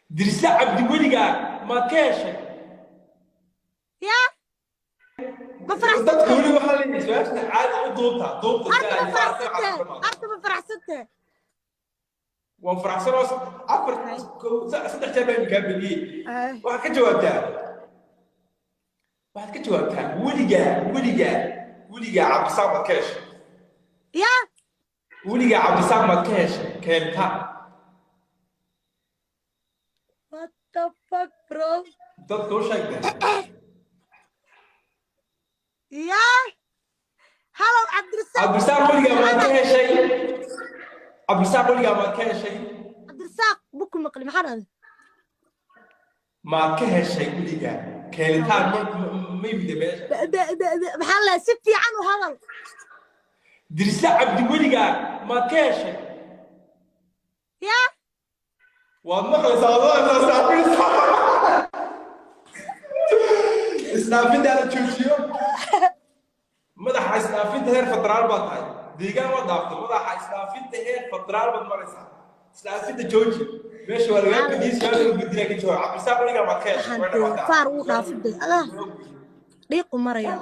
Dirisle Cabdi weligaa maad ka heshay? Yaa, ma Dadka faraxsantahay? Weli waxaa leeyahay su-aasha caadi u duubta duubta. Horta ma faraxsantahay? Horta ma faraxsantahay? Waan faraxsan oo afar, kow, saddex jeer baa iminkaa bediyey. Waxaad ka jawaabtaa, waxaad ka jawaabtaa, weligaa weligaa weligaa Cabdisaaq maad ka heshay? Yaa? Weligaa Cabdisaaq maad ka heshay keenta? What the fuck, bro? Dadka u sheegtay. Yaa, hello, Cabdirasaaq. Cabdisaaq weligaa maad ka heshay? Cabdisaaq weligaa maad ka heshay? Cabdirasaaq buku maqli, maxaa dhahday? Maad ka heshay weligaa keenitaan? Ma yimide meesha? Maxaa la, si fiican u hadal. Dirisle Cabdi weligaa maad ka heshay? Yaa? Waad maqlaysaa, waad maqlaysaa. Isdhaafinta la joojiyo. Madaxa isdhaafinta heer federaal baad tahay, deegaan waad dhaaftay, madaxa isdhaafinta heer federaal baad maraysaa. Isdhaafinta jooji, meesha waa lagaa bediyey. Su-aal lagu bedilaa, ka jawaab. Cabdisaaq weligaa maad ka heshay? Waxaan Way dee dhamaataa. Faar uu dhaafay alah dhiiqu maraya.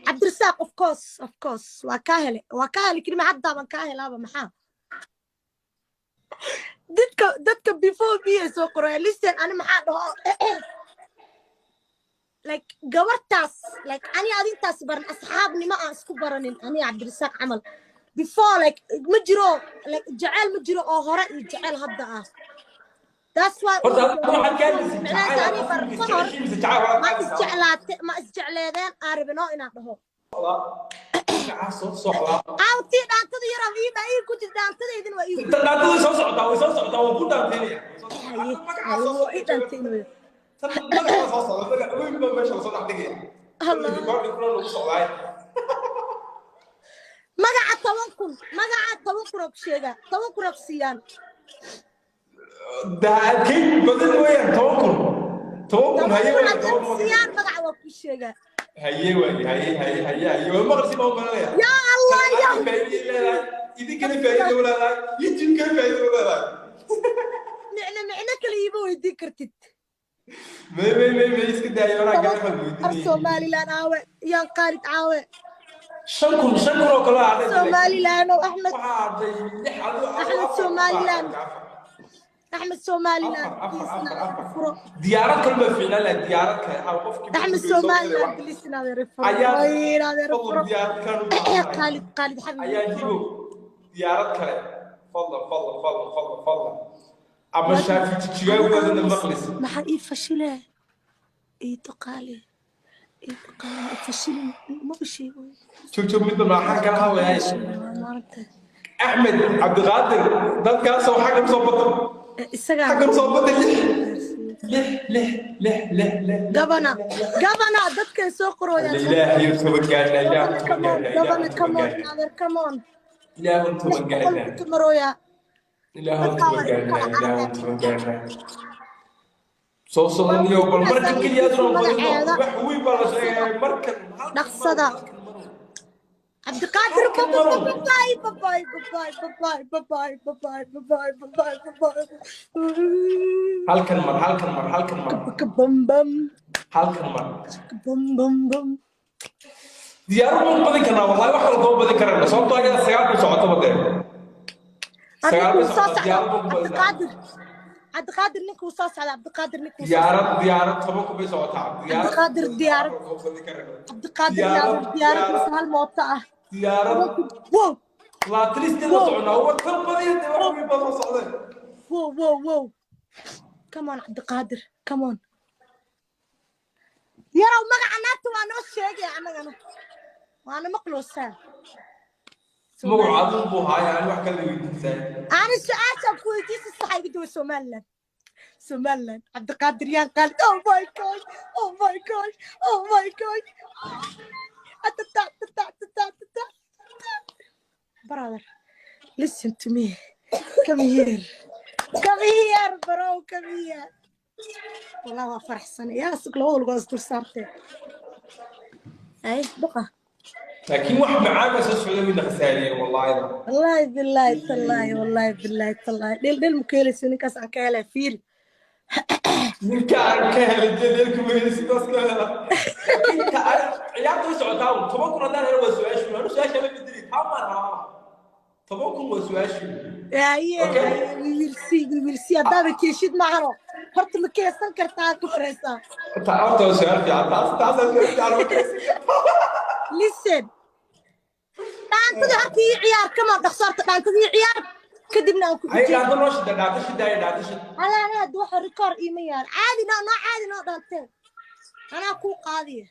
Cabdirasaaq, of course, of course, waa kaa helay, waa kaa helay. Kelima haddaa baan kaa helaaba. Maxaa dadka before me ay soo qoraya? Listen, ani maxaa dhaho, like gabartaas, like ani adintaas baran, asxaabnimo aan isku baranin ani Cabdirasaaq camal before, like ma jiro, like jecel ma jiro oo hore iyo jecel hadda ah. That's why. Horta hadda waxaad ka hadlaysid Micnaheedu jacayl ani bar mise ka hor jacayl waxaad ma ka hadlaysaa. Isjeclaate ma isjecleedeen aan rabinoo inaan dhaho. Magacaa soo socdaa. Aawtii dhaantada yaraa ii baa ii ku jirta, dhaantadaydin waa ii ku Dhaantada way soo socotaa, way soo socotaa, waan ku dhaantaynaya. Haye. Magacaa Haye. soo Waa ii dhaantaynaya. Tan magacaa soo socda, magac weyn baa meesha lasoo dhex dhigaya. Allah. Recording kuna lagu socdaay. Magaca 10,000, magaca 10,000 oo ku sheegaa, 10,000 oo ku siiyaan. Daadkeyn badan weeyaan 10,000, 10,000. 10 Haye. kun Waay hadday 10,000 ku siiyaan, magaca waa ku sheegaa. Haye waay, haye haye haye haye, waa maqlisi baan malanaya. Ya Allah, ya. Faa'iido leedahay, idinkana faa'iido u leedahay, YouTube-kana faa'iido u leedahay. Micno micno kale iima weydiin kartid. May may may may, iska daayo, anaa 10 garan ar weydiinayay. Somaliland aawe, yaan Qaalid caawe? 5,000, 5,000 oo kale hadhay. Somaliland oo Axmed. Waxaa hadhay lix adigo. Axmed Somaliland, Axmed Somaliland. Afar, afar, please. Afar, afar. Furo. Diyaarad kale baa fiicnaan lahaa, diyaarad kale ha qofkii Axmed Somaliland, please, inaad furo. Ayaa inaad furo. Fadlan, diyaarad kale u baahantahay. Qaalid, Qaalid xabib. Ayaa hibo diyaarad kale, fadlan, fadlan, fadlan, fadlan, fadlan, ama Shaafi Jijigaa wadana maqlis. Maxaa ii fashile? Ii toqaali, ii toqaali, ii fashilin, maba sheego. Joog joog, midba maxaan kala hadlayaa? Maaragta. Axmed Cabdiqaadir, dadkaasoo xaggan soo bada. Isagaa. Xaggan soo bada, lix lix lix lix lix lix. Gabana, gabana, dadkay soo qorooyaan. Ilaahay toban gaarna, Ilaahu Gabana, toban come on. gaarna. Gabana, Ilaahu come toban on. gaarna. Adeer, come on. Ilaahu lix toban boqol gaarna. ku marooyaa. Ilaahu Dadkaa toban waa igu gaarna. kala Ilaahu carareen. toban gaarna soo socdaniyo bal markan keliya aduna badino. Magaceeda. Wax weyn baa la sheegaya markan halkan. Dhaqsada. Marow, halkan marow. Cabdiqaadir. Halkan marow. Babay, babay, babay, babay, babay, babay, babay, babay, babay. Halkan mar, halkan mar, halkan mar. Bam bam. Halkan mar. Bam bam bam. Diyaarad ma badin karnaa? Wallahi wax kale kama badin karana, sababtoo ah iyada sagaal bay socoto badee, sagaal bay Ninkuu soo socotaa. socda. Diyaarad ma ku badinaa? Cabdiqaadir, Cabdiqaadir, ninkuu soo socda, Cabdiqaadir, ninkuu soo Diyaarad, diyaarad 10,000 bay socotaa diyaarad. Cabdiqaadir, diyaarad. Kama badin karana. Cabdiqaadir. Diyaarad, diyaarad mise diyaarad. Hal mooto ah. Diyaarad. Wow. Laatilisteeda soconaa, war kan badiya dee, wax weyn badan socdeen. Wow, wow, wow, come on, Cabdiqaadir, come on. Yarow, magaca naagta waa noo sheegaya, annagana waana maqloosaa. Magacu adigu buu haaya, ani wax kale weydiisaa. Ani su-aashaan ku weydiisa saxa iga jawa. Somaliland, Somaliland, Cabdiqaadir yaan Qaalid. Oh my God, oh my God, oh my God. Atata, tata, tata, tata. Brother, listen to me. Come here, come here, bro, come here. Wallah waa faraxsan yaa sug, labada lugood is dul saartee ay duqa. Laakiin wax macaan baa soo socda, wayna khasaariyeen wallahi. Wallahi billahi tallahi, wallahi billahi tallahi, dhil dhil ma ka helaysa ninkaas aan ka helay, fiiri. Ninka aan ka helay jeleelka weyne sidaas ka hela. Laakiin ciyaarta way socotaa un. 10,000 haddaan helo waa su-aashu. Anu su-aasha ma bedeli, taa maan rabaa. 10,000 waa su-aashu. Haye. Okay. Haye, we will see, we will see. Haddaaba keeshid maahano, horta ma keesan kartaa ku horeysaa? Horta waa su-aal fiican taas, taasaa su-aal fiican ma keensan. Listen, dhaantadii horta ii ciyaar. Come on, dhaqso, horta dhaantadii ii ciyaar, kadibna aan ku Ay. xijin. Dhaanto noo shida, dhaanto shidaaya, dhaanto shid. Alaanaad waxa record iima yaal. Caadi noo noo, caadi noo dhaanteen, anaa kuu qaadiya.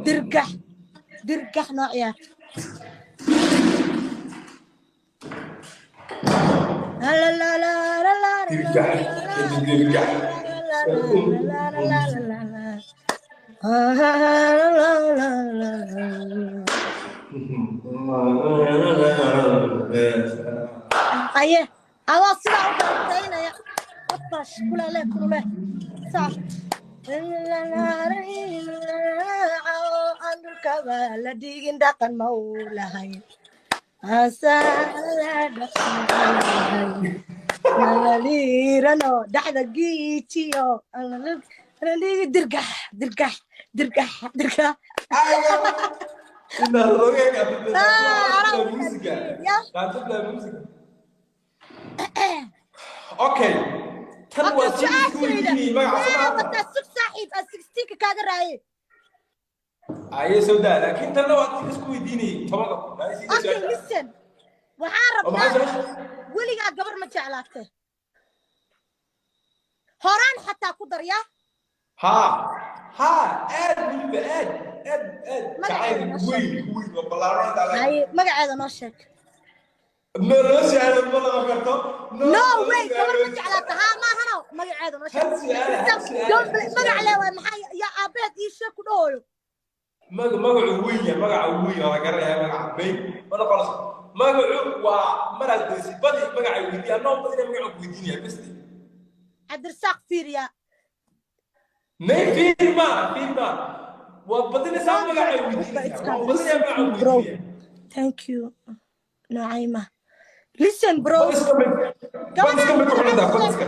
Dirgax, dirgax noo ciyaar. Dirgax, dirgax. Aye, adoo sidaa u dhaantaynaya, bash kulele kulule saa aan dhulkaba la dhigin, dhaqan ma uu lahayn, asaala dhexda giijiyo dirgax dirgax dirgax dirgax. Inaa looga Ah, muusiga. Ya. Dhaanto muusiga. Okay, tan waa sidii isku weydiinayay magaca Waa soo wataa. Sug saaxiib, aan 16-ka kaaga raaye. Aye, soo daa, laakiin tanna waa sidii isku weydiinayay 10,000. Ay, sidii Okay. su-aasha. Listen, waxaan Oo maxay rabnaa su-aasha? Weligaa gabar ma jeclaatay horaan xataa ku daryaa? Haa haa, aad weliba, aad aad aad. Magaceeda Jacayl noo sheeg. weyn weyn oo ballaaran tahay. Haye, magaceeda noo sheeg. Ma loo su'aalo, ma lama karto. No way, gabar ma jeclaata haa maahano, magaceeda noo sheeg. Hal su'aal, hal su'aal, Don't hal magac su'aal. le waay, maxaa yaa aabeed ii sheeg ku dhahoyo. Magacu weyn yahay, magaca weyn waa la garanayaa magaca may ma noqonayso. Magacu waa maraad goysid badi magaca weydiiya, annoo badina magacu ku weydiinaya bas. Cabdirasaaq, fiiriya. May fiirma fiirma, waa badinaysaa magaca weydiinaysaa, waa badinaya magaca Bro. weydiinaya. Thank you, Naima. Listen, bro. Badiska may, badiska may ku xidhantaa badiska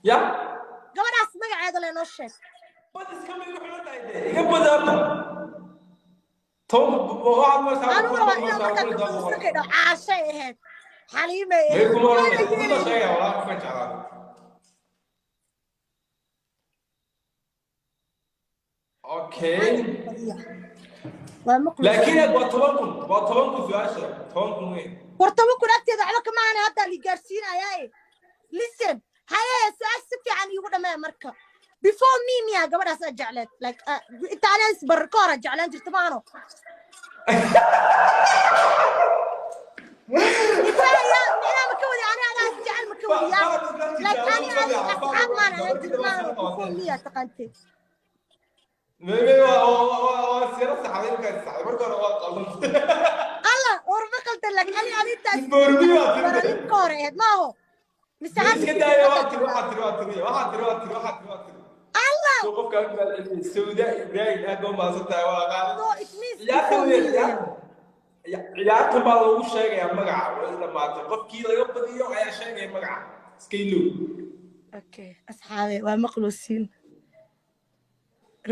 ya. Gabadhaas magaceeda le noo sheeg. Badiska may ku xidhan tahay dee, iga badi horta toban waxaad maraysaa. Anigu rabaa inaan markaa ka badisan ka dhaho caashay ahayd, xaliimay May ahayd. kuma Waana oranaya kuma yeelaynin. Sheegaya walaa qofkan jeclaa. Okay. Waa maqluus. Laakiin waa 10,000, waa 10,000 su-aasha, 10,000 wey. War 10,000 agteeda waxba kama ahane, haddaa li gaarsiinayaa. Listen, haye, su-aal si fiican iigu dhamee. Marka before me miyaa gabadhaas aad jecleed? Like inta anaa isbarar ka hor aad jeclaan jirta maano? Micnaha ma ka wadi ani adaa is jecel, ma ka wadiyaa? Like ani adiga asxaab maan ahaan jirta maano? Before me aa taqaantay? May waa siyaro saxday markaad saxday, marka hore waa qaldantay. Alla, war ma qaldan, like ani adintaas Before me waa tiri. Baranin ka hor ahayd maaho mise? Iska daaya, waa tiri, waxaa tiri, waa tiri, waxaa tiri, waa tiri, waxaa tiri, waa tiri. Alla. Soo qofka aad mahadceliyey Sawda Ibrahim, aad baa umahadsan tahay, waa qaali. So it means Ciyaarta before wey me. Ciyaartan baa lagu sheegayaa magaca, way dhamaatay. Qofkii laga badiyo ayaa sheegaya magaca, iska ilow. Okay, asxaabe, waa maqluusiin.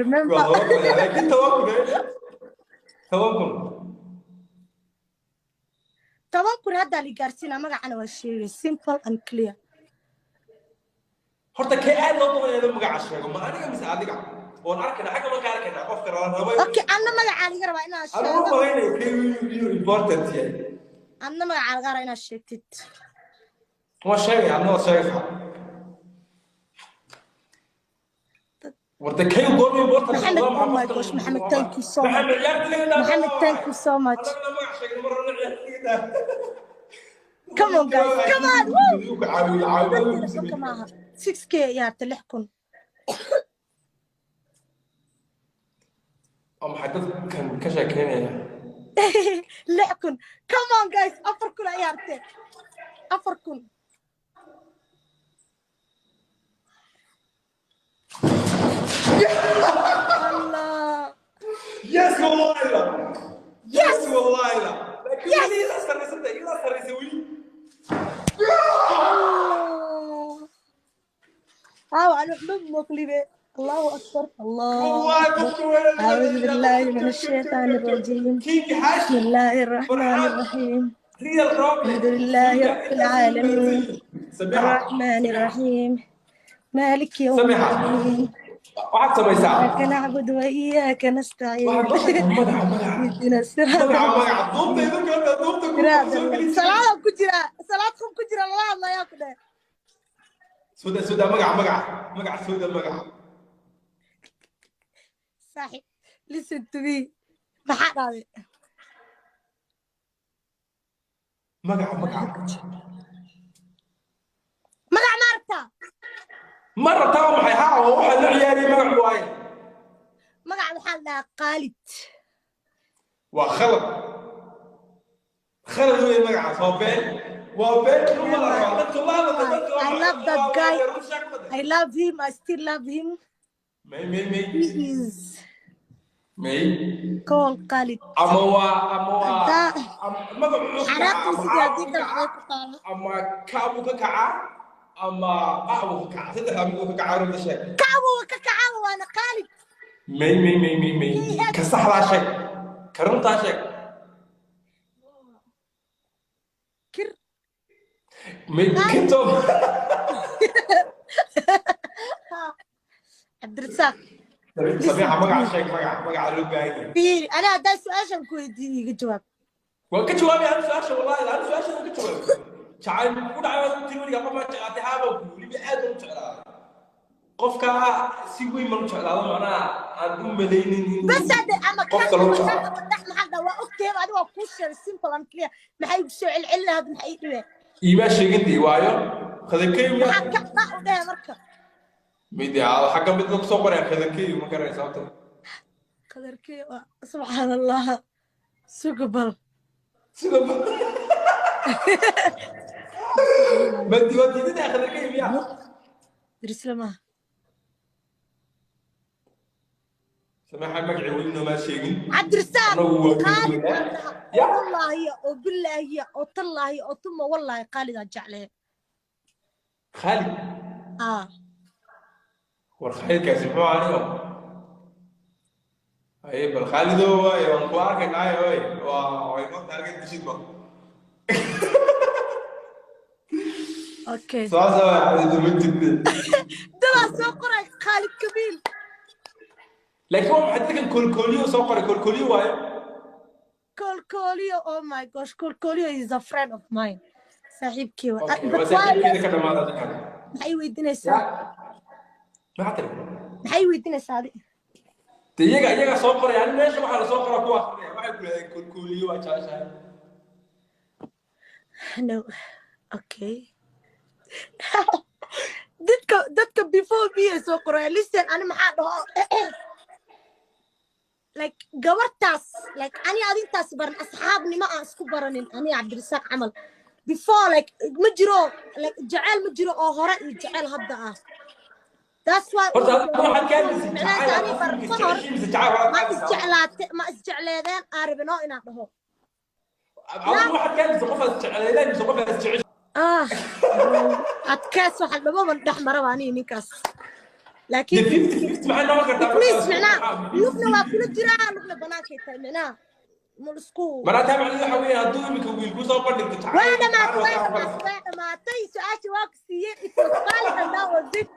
Remember. Waa 10,000, laakiin 10,000 10,000. 10,000 haddaa la gaarsiinaa, magacana waa sheegay, simple and clear. Horta kee aad loo doonaya inuu magaca sheego, ma aniga mise adiga? Oon arkayna xagga, marka arkayna qofka la rabo. Okay, anna magacaa laga rabaa inaad Anigu sheego. malaynayo kee inuu important yahay. Anna magacaa laga rabaa inaad sheegtid. Waa sheegaya, adna waa sheegaysaa. Warta kay goorma important? Maxamed, oh my gosh, Maxamed, thank you so much. Maxamed, ciyaarta laga dhaafo. Maxamed, thank you so much. Anagana magac sheegna mar horena ciyaarta laga dhaafo. Come on guys, come on, woo. Caawiyo. Xulka maaha 6K ciyaarta, 6,000. Oo maxay dadkan ka sheekeynaya? 6,000, come on guys, 4,000 ciyaarte, 4,000. Allah. Yes, wallahi la. Yes, wallahi la. Laakiin Yes. weli ila sarreysanta, ila sarreysay weli. Ana waxba maqlibe. Allahu akbar, Allah. Wallahi qofka weyn. أعوذ بالله من الشيطان الرجيم. King بسم Hashi الله الرحمن Farxaan الرحيم. Real Roble. الحمد لله رب العالمين. Samixa. الرحمن الرحيم، مالك يوم Samixa. الدين. Waxaad samaysaa. إياك نعبد وإياك نستعين. Waxaad noo sheegtaa magaca, magaca. اهدنا الصراط Magaca, magaca. Duubta idinka hadda duubta ku صراط soo geli. salaad ku jira, salaad qum ku jira, lala hadlayaa ku dheh. Suda, suda, magaca, magaca, magaca, suda, magaca. Saaxib, listen to me. Maxaa dhahday? Magaca, magaca. Magac ma aragtaa? Ma rabtaa? Waa maxay? Haa, waa waxaa loo ciyaariyay magac waaye. Magac waxaa la dhahaa Qaalid. Waa khalad, khalad wey magacaas. Waa been, waa been. Uma la rabaa dadka la hadla dadka. I love that guy. I love him. I still love him. May, may, may. He is May. called Khalid. Ama waa, ama waa Haddaa magacu wuxuu ka kacaa xanaaqii ama sidii A haddii buu kale ka waxay kacaa ku taalo. Ama ka buu ka kacaa ama A buu ka kacaa. Saddexdaa mid buu ka kacaa. Runta sheeg. Kacbu ka kacaaba, waana Khalid. May, may, may, may, may. Ka saxdaa sheeg, ka runtaa sheeg. Kir. May kinto. Cabdirasaaq. Sameexa, magaca sheeg, magaca, magaca loo baahan yahay. Fiiri, ana haddaa su-aashan ku weydiiyo iga jawaab. Waan ka jawaabay anu su-aasha. Wallahi anu su-aasha waan ka jawaabay. Jacayl ku dhacay waad ku tiri weligaa qof maa jeclaatay? Haaba, weliba aad baan u jeclaaday qofka. Si weyn baan u jeclaado, macnaha aan u malaynin inuu Bas hadde ama qof kan kale u ama jeclaa. kan ama dhex. Maxaa dhaa? Waa ogtahay adiga, waa kuu sheegay, simple and clear. Maxay igu soo celcelin lahayd? Maxay ii dhibeen? Iimaa sheegintay waayo khadakey. Maxaa ka dha u dhehe marka? Midi xagga mid lagu soo qoraya khadakey, ma garanaysa sababta. Qadarkee waa? Subxaan Allah, suga bal. Sida ma waa diidanaya khadakey miya? Dirisle maaha. Samaxa, magacii weli noomaa sheegin. Cabdirasaaq. Annagu waa Khaalid kala aan dhaha. Ya. Oo wallaahi, oo billaahi, oo tallaahi, oo tuma wallaahi, Khaalid aan jeclee. Khaalid? Aa. War khaalidkaasi muxuu anigo? Haye bal Khaalido, waay waan ku arkaynaayo. Oy, waa way noo taagan dishidba. Okay. Saasa waa Khaalido, ma jirte. Dabaa soo qoray Khaalid Kabiil. Laakiin waa maxay dadkan koolkooliyo soo qoray? Koolkooliyo waayo. Kolkolio, oh my gosh, Kolkolio is a friend of mine. Saaxiibkii waa. Okay, But waa why saaxiibkeeda ka dhamaada dadkan. Maxay weydiinaysaa? Ya, maxaa tiri? Maxay weydiinaysaa adi? De iyaga soo qoray. Ani meesha waxaa lasoo qoraa kuwa akrinaya. Waxay ku leedahay koolkooliyo waa jeceshahay. No. Okay. Dadka before me ay soo qoray. Listen, ani maxaa dhaho? Like gabartaas, like ani adintaas baran, asxaabnimo aan isku baranin ani Cabdirasaaq camal. Before, like ma jiro, like jacayl ma jiro oo hore iyo jacayl hadda ah. That's why Horta adigu waxaad ka hadlaysid micnaheeda jacayl ani aad baran qofka ka hor jeceshiin mise jacayl horaad ma ka hadlaysaa? Isjeclaate ma isjecleedeen aan rabinoo inaan dhaho. Adigu waxaad ka hadlaysid qof aad jecleedeen mise qof aad jeceshiin? Ah bro, adkaas waxa dhababan dhex maraba aniga ninkaas. Dee laakiin 50-50 maxay noqon kartaa? It means markaas? micnaha lugna waa kula jiraa, lugna banaankay tahay, micnaha ma isku. Maraa taa macnaheedu waxa weeye hadduu iminka wiil kuu soo bandhigto Waa jacayl dhamaatay, jacayl waa waa dhamaatay, waa dhamaatay. Su-aasha waa ku siiyey. It was valid and that was it.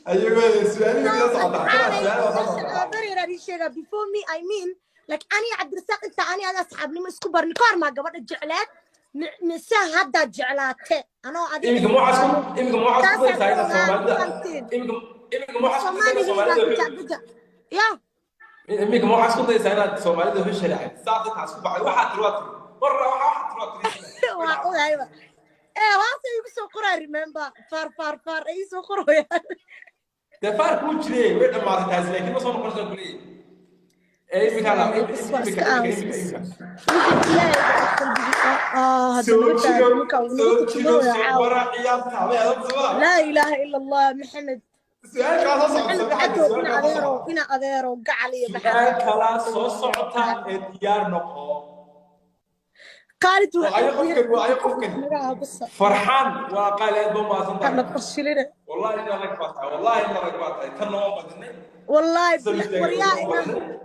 Ayagoo su-aalihii la socda. Asxaabay, su-aal waa soo su-aasha socda. oo beri yar ii sheegaa. Before me, I mean, like ani Cabdirasaaq inta ani ada asxaabnimo isku barni ka hor maa gabadha jecleed mise haddaad jeclaate anoo adiga? Iminka ma waxaad isku Taasaa daysaa inaad ku ogaa Soomaalida fahamteen. Iminka ma waxaad isku daysaa Soomaaliga Soomaalida inaa gaja gaja ya. Iminka ma waxaad isku daysaa inaad Soomaalida u sharaxid saas intaas ku baxay? Waxaad tiri waa tiri warra, waxaad tiri waa tiri. Waa ogahayba ee hoose igu soo qoraa. Remember, faar faar faar ay ii soo qorayaan. Dee faarku wuu jiray, way dhammaatay taasi, laakiin ma soo noqonaysa kuleeyahay ee iminka la Bas waa iminka iska iminka aamus. iminka iminka. Wixii Ilaahay baa qalbigiisa hadda Soo naga jiro taagan ninka uu soo nagu jiro tukanooya soo caawa. bara ciyaarta way adag sama. Laa ilaaha ila Allah, Maxamed. Su-aal kalaa soo socota. Maxamed Samixa. Cadow Su-aal ina kalaa soo adeerow socota. Ina adeerow gacal iyo maxamed. Su-aal kalaa soo socota ee diyaar noqo. Khaalid. Waa ayo qofkan, waa ayo qofkan. Magaca basa. Farxaan waa qaali, aad baa umahadsan tahay. Kana fashilina. Wallahi ina rag baa tahay, wallahi ina rag baa tahay. Tanna waan badinay. Wallahi. Soo istaagay, waryaa waan ina badinay.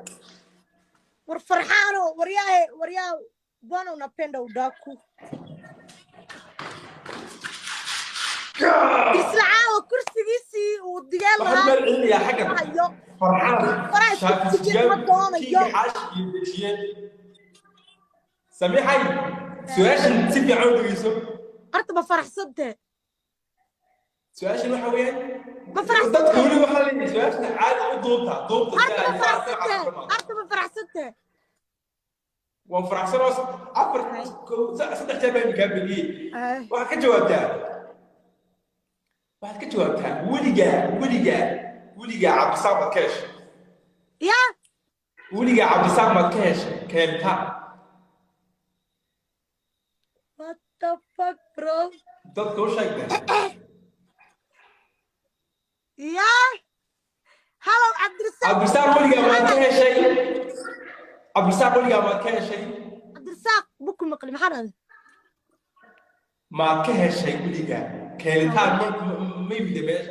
War Farxaano, waryaahe, waryaa, bwana unapenda udaku. Isla caawa kursigiisii uu digeel Waxaan lahaa meel celinayaa xaggan. Hayo. Farxaan. Faraha isku Shaafi tijin ma doonayo. Kiinka xaashi iyo dejiyeen. Samiixay, su-aashan si fiican u dhegeyso. Horta ma faraxsantee? Su-aashan waxa weeyaan Ma faraxsan dadka tahay? Weli waxaa leeyahay su-aashan caadi u duubta duubta. Horta ma faraxsantee? Horta ma faraxsantee? Waan faraxsan oo afar, kow, saddex jeer baa iminkaa bediyey. Waxaad ka jawaabtaa, waxaad ka jawaabtaa, weligaa, weligaa, weligaa Cabdisaaq maad ka heshay? Ya. Weligaa Cabdisaaq maad ka heshay keenta? What the fuck, bro? Dadka u sheegtay. Ya, hello, Cabdirasaaq. Cabdisaaq weligaa maad ka heshay? Cabdisaaq weligaa maad ka heshay? Cabdirasaaq buku maqli, maxaa dhahday? Maad ka heshay weligaa keenitaan? Ma yimide meesha.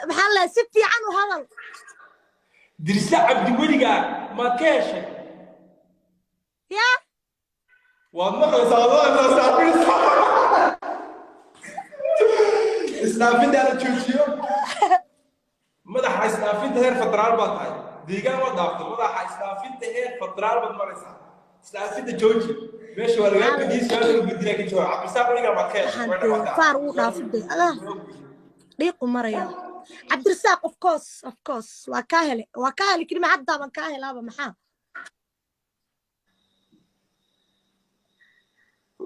Maxaa la, si fiican u hadal. Dirisle Cabdi weligaa maad ka heshay? Ya. Waad maqlaysaa, waad maqlaysaa. Isdhaafinta la joojiyo. Madaxa isdhaafinta heer federaal baad tahay, deegaan waad dhaaftay, madaxa isdhaafinta heer federaal baad maraysaa. Isdhaafinta jooji, meesha waa lagaa bediyey. Su-aal lagu bedilaa, ka jawaab. Cabdisaaq weligaa maad ka heshay? Waxaan dee faar uu dhaafay de adaa dhiiqu maraya. Cabdirasaaq, of course, of course, waa kaa hele, waa kaa hele kelima haddaa baan kaa helaaba, maxaa?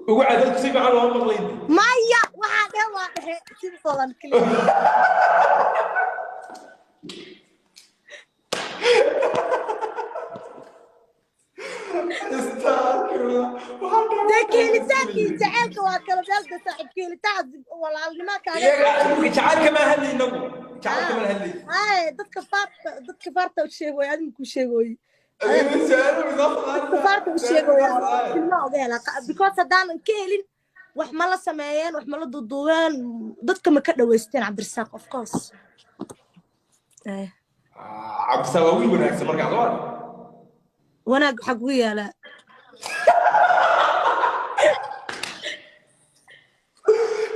Ugu cad, dadku si fiican looma maqlayn. Maya, waxaa dhehe, waa dhehe simple and clear. Dee keelitaankii jaceylka waa kala meelda, saaxiib. Keelitaan walaalnimo kaaga. Iyaga jacaylka maa hadlay, inagu jacaylka maa hadlay. Haye, dadka faarta, dadka faarta u sheegoy, adiga ku sheegoy, dadka faarta u sheegoya ilma oga helaa, because haddaanan ka helin wax ma la sameeyeen, wax ma la duuduubeen, dadka ma ka dhaweysteen. Cabdirasaaq, of course. Cabdisaaq waa wiil wanaagsan markaas waa. Wanaag waxaa kugu yaalaa.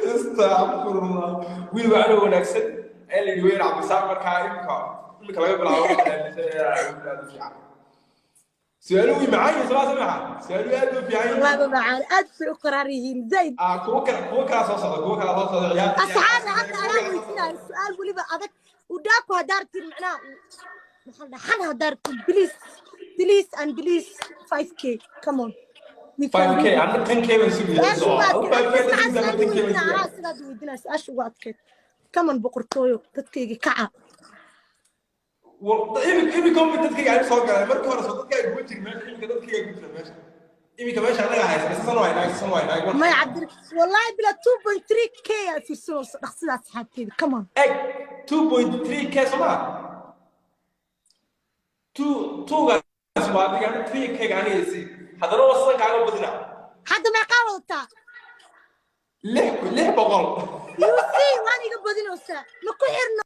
Astaqfirullah, wiil waa anoo wanaagsan ayaa la yidhi weyn Cabdisaaq. Markaa imika laga bilaabo waxaan aaminsanayaa wiil aad u fiican. Su-aaluhu way macaan yihiin, soo samaxa, su-aaluhu aad u fiican yihiin. Wallahi macaan, aad bay u qaraar yihiin zaid. Ah, kuwo kale, kuwo kalaa soo socda, kuwo kalaa soo socda ciyaarta. Asxaabta hadda anaa weydiinayo su-aal weliba adag. Udaaku haddaa rabtiin, macnaha maxaa la dhahaa, xan haddaa rabtiin, please, please and please, 5K, come on. We can 5K do it. Anna 10K baan sugaya. Su-aasha ugu adkeyd. 5K maxaa sugaysaa, su-aal 10K baan weydiinaa sugaya. Anaa sidaad weydiinaya su-aasha ugu adkeyd. Come on, boqortooyo, dadkayga kaca. Imika umid dadkayga aan soo galay markii hore, soo dadkayga kuma jirin meesha. Imika dadkayga ku jira meesha, imika meesha anaga haysa, isa san waynaa, isa san waynaa. Maya Cabdir, wallahi bila 2.3K aa fiirsanayso dhaqsida, asxaabteyda, come on. Eg, 2.3K soo maa two twogaas waa adiga, 3K ga aniga isi haddana waa sidan kaaga badina. Hadda meeqaa wadataa? 600. You see, waan iga badinaysaa, ma ku xirno.